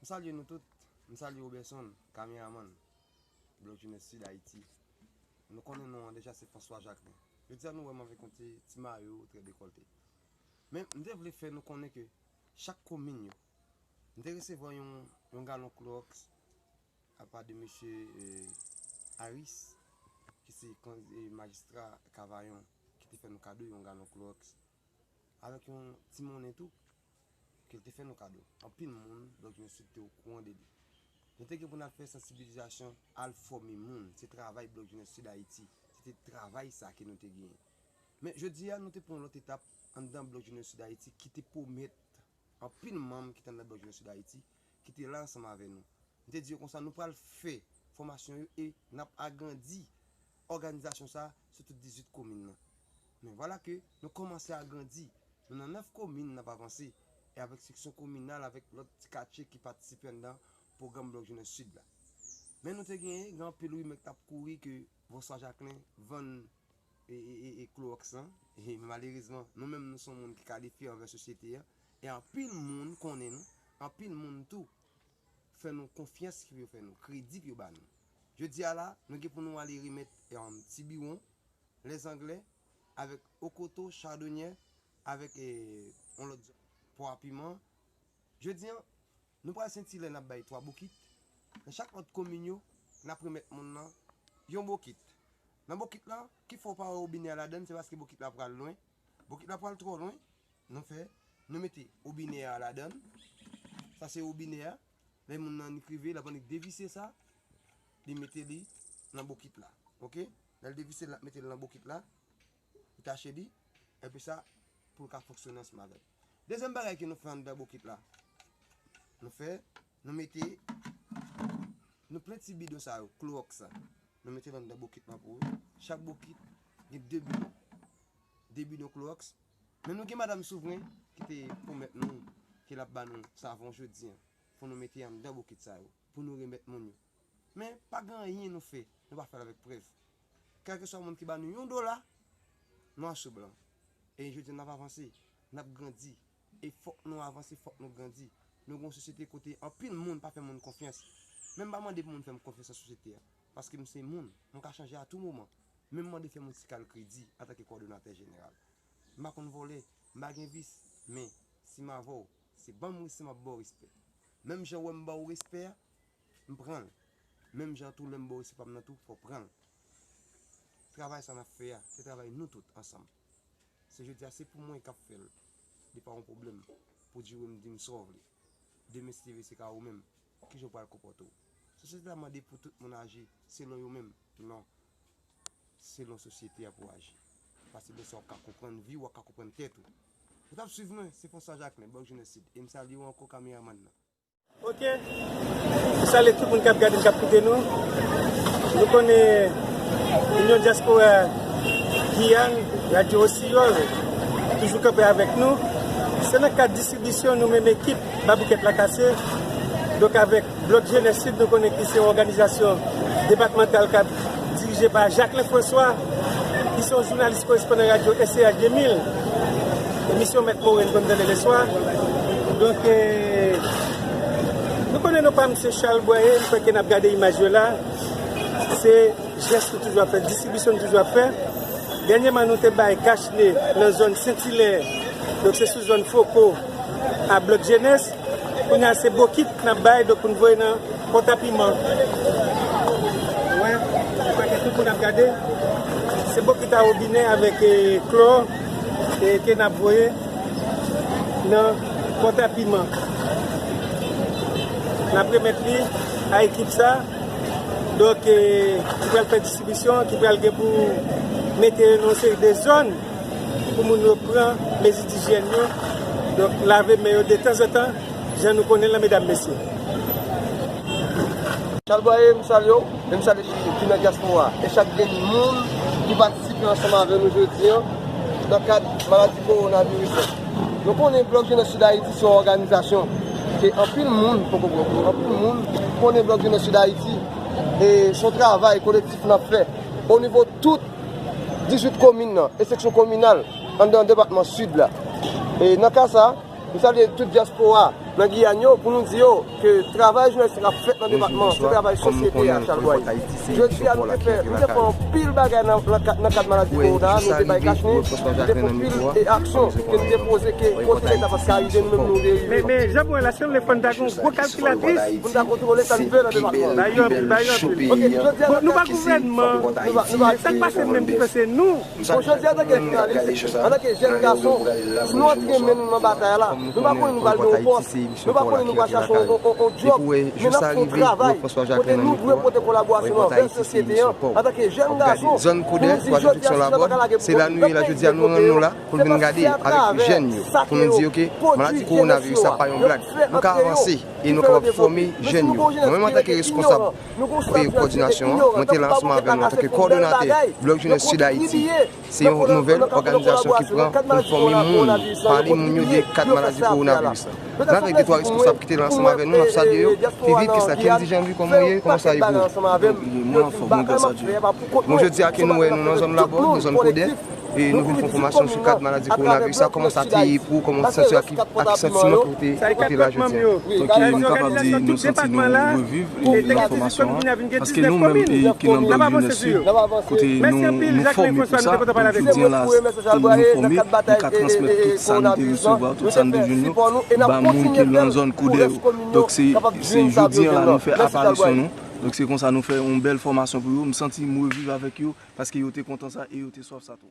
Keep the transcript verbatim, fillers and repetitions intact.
M salye nou tout. M salye Roberson, kameramann, Blòk Jenès Sid Ayiti. Nou konnen non an deja, se François Jacquelin. Jodi a nou wè m avèk yon ti, ti mayo trè dekòlte. Men m te vle fè nou konnen ke chak komin yo, m te resevwa yon, yon galon klowòks apa de mesye, eh, Harris, ki se kan-, eh, majistra Kavayon, ki te fè nou kado yon galon klowòks, avèk yon ti monnen tou, ke l te fè nou kado. Anpil moun, Blòk Jenès Sid te okouran de li. Nou te gen pou n al fè sansibilizasyon, al fòme moun. Se travay Blòk Jenès Sid Ayiti. Se te travay sa ke nou te genyen. Men jodi a, nou te pran yon lòt etap anndan Blòk Jenès Sid Ayiti ki te pwomèt anpil manm ki te anndan Blòk Jenès Sid Ayiti, ki te la ansanm avè nou. M te di yo konsa, nou pral fè fòmasyon yo e n ap agrandi òganizasyon sa a sou tout dizuit komin nan. Men vwala ke nou kòmanse agrandi. Nou nan nèf komin n ap avanse, e avèk seksyon kominal, avèk lòt ti katye ki patisipe anndan pwogram Blòk Jenès Sid la. Men nou te genyen, gen anpil rimè k t ap kouri ke François Jacquelin vann e, e, e, e klowòks lan. E malerezman, nou menm nou se yon moun ki kalifye anvè sosyete a. E anpil moun konnen nou, anpil moun tou fè nou konfyans pou yo fè nou, kredi pou yo ba nou. Jodi a la, nou gen pou nou ale remèt, em, Tibiwon, Lèzanglè, avèk Okoto, Chadonyè, avèk, eh, yon lòt zòn, Pwa Piman. Jodi a, nou pral Sentilè, n ap bay twa bokit. Nan chak lòt komin yo, n ap remèt moun nan yon bokit. Nan bokit la, ki fè w pa wè wobinè a ladann, se paske bokit la pral lwen. Bokit la pral twò lwen. Nou fè, nou mete wobinè a ladann. Sa se wobinè a. Lè moun nan annik rive, l ap annik devise sa. Li mete li nan bokit la. Oke? Lè l devise, l ap mete l nan bokit la. Li tache li. Epi sa, pou l ka fonksyone ansanm avè l. Dezyèm bagay ke nou fè anndan bokit la, nou fè, nou mete, nou plen ti bidon sa yo, klowòks sa. Nou mete l anndan bokit la pou yo. Chak bokit gen de bidon. De bidon klowòks. Men nou gen madanm Souvren ki te pwomèt nou ke l ap ba nou savon jodi a. Fò nou mete anndan bokit sa yo pou nou remèt moun yo. Men pa gen anyen nou fè, nou pa fè l avèk prèv. Kèlkeswa moun ki ba nou yon dola, nwa sou blan. E jodi a n ap avanse, n ap grandi. E fòk nou avanse, fòk nou grandi. Nou gen yon sosyete kote anpil moun pa fè moun konfyans. Men m pa mande pou moun fè m konfyans nan sosyete a. Paske m se moun, mwen ka chanje a tou moman. Men m mande fè m yon ti kal kredi antanke kowòdonatè jeneral. M pa konn vòlè, m pa gen vis, men si m avè w, se ban m respè m ap ba w respè. Menm jan w wè m ba w respè a, m pran l. Menm jan tou lè m ba w respè pa m nan tou, fò w pran l. Travay sa n ap fè a, se travay nou tout ansanm. Se jodi a, se pou mwen k ap fè l. Li pa yon pwoblèm pou di w m di m sa w vle. Demen, si Dye vle, se ka ou menm. Kijan w pral konpòte w? Sosyete a mande pou tout moun aji selon yo menm? Non. Selon sosyete a pou w aji. Paske lè sa w ap ka konprann vi w, w ap ka konprann tèt ou. Ou t ap swiv mwen, se François Jacquelin, Blòk Jenès Sid, e m salye w ankò, kameramann nan. Oke. M salye tout moun k ap gade n, k ap koute nou. Nou konnen Inyon Dyaspora Giyàn, Radyo Osiyòl, toujou kanpe avèk nou. Se nan kad distribisyon nou menm ekip Baboukèt Lakase, donk avèk Blòk Jenès Sid, nou konnen ki se yon òganizasyon depatmantal k ap dirije pa Jacquelin François, ki se yon jounalis korespondan radyo S C H de mil, emisyon Mèt Moren n konn tande lèswa. Donk, eh, nou konnen non pa m se Charles Boyer, m kwè ke n ap gade imaj yo la. Se jès nou toujou ap fè, distribisyon nou toujou ap fè. Dènyèman, nou te bay kach ne nan zòn Sentilè, donk se sou zòn Foko a Blòk Jenès. Kounye a, se bokit n ap bay, donk pou n voye nan Pòtapiman. Wè, m kwè ke tout moun ap gade. Se bokit a wobinè avèk, eh, klò, eh, ke n ap voye nan Pòtapiman. N ap remèt li a ekip sa. Donk, eh, ki pral fè distribisyon, ki pral gen pou mete nan yon seri de zòn pou moun yo pran mezi dijyèn yo. Donk, lave men yo detanzantan, jan nou konnen l lan, medam, mesye. Charles Boyer, m salye w, e m salye chak moun ki nan dyaspora, e chak grenn moun ki patisipe ansanm avè nou jodi a, nan kad maladi kowonaviris la. Nou konnen Blòk Jenès Sid Ayiti se yon òganizasyon ke anpil moun poko poko, anpil moun konnen Blòk Jenès Sid Ayiti, e se yon travay kolektif n ap fè o nivo tout dizuit komin nan e seksyon kominal anndan depatman Sid la. E nan ka sa, m salye tout dyaspora nan Giyàn yo pou nou di yo ke travay jounalis la k ap fèt nan depatman an, se travay sosyete a, Charles Boyer. Jodi a, nou te fè, nou te fè anpil bagay nan, nan kad, nan kad maladi kowona a, nou te bay kachnen, nou te fè anpil e aksyon ke nou te poze ke kote Leta pa t ka rive, nou menm nou te rive. Men, men, Jean Paul, la, si w vle fè, n ta gen yon gwo kalkilatris pou n ta kontwole sa n fè nan depatman an. Ba yo anpil, ba yo anpil. Ok, jodi a, bon, nou pa gouvènman, nou pa, nou pa, sa k pase n menm ki fè se nou. Bon, jodi a, antanke jounalis, antanke jèn gason, si nou antre men nou nan batay la, nou pa konnen nou pral gen yon pòs, nou pa konnen nou pral chache yon, yon, yon djòb, men n ap fè yon travay kote nou dwe pote kolaborasyon nou anvè sosyete an. Antanke jèn gason, pou nou di jodi a, si nou pa ka lage pwodui yo, se pa se atravè sa ke yo pwodui, yo fè, yo kreye yo. E nou kapab fòme jèn yo. Mwen menm antanke reskonsab e kòdinasyon an, mwen te la ansanm avè nou antanke kòdonatè Blòk Jenès Sid Ayiti. Se yon nouvèl òganizasyon ki pran pou fòme moun, pale moun yo de kat maladi kowonaviris la. Nou avèk de twa reskonsab ki te la ansanm avè nou, n ap salye yo. Vivi, kisa, Kendy Jean Louis, kòman w ye? Kòman sa ye pou ou? Mwen anfòm, mwen gras a Dye. Bon, jodi a ke nou wè nou nan zòn Labò, nan zòn Kodè, e nou vin fè yon fòmasyon sou kad maladi kowonaviris la, kòman sa te ye pou ou, kòman w santi w, ak ki, ak ki santiman ke w te, ke w te la jodi a? Ok, m kapab di nou santi nou reviv e nan fòmasyon an, paske nou menm e ki nan Blòk Jenès Sid, kote nou, nou fòme pou sa, donk jodi a la, nou, nou fòme, nou ka transmèt tout sa nou te resevwa, tout sa nou te jwenn yo, ba moun ki nan zòn Kodè yo. Donk se, se jodi a la nou fè aparisyon nou. Donk se konsa nou fè yon bèl fòmasyon pou yo. M santi m reviv avèk yo, paske yo te kontan sa e yo te swaf sa tou.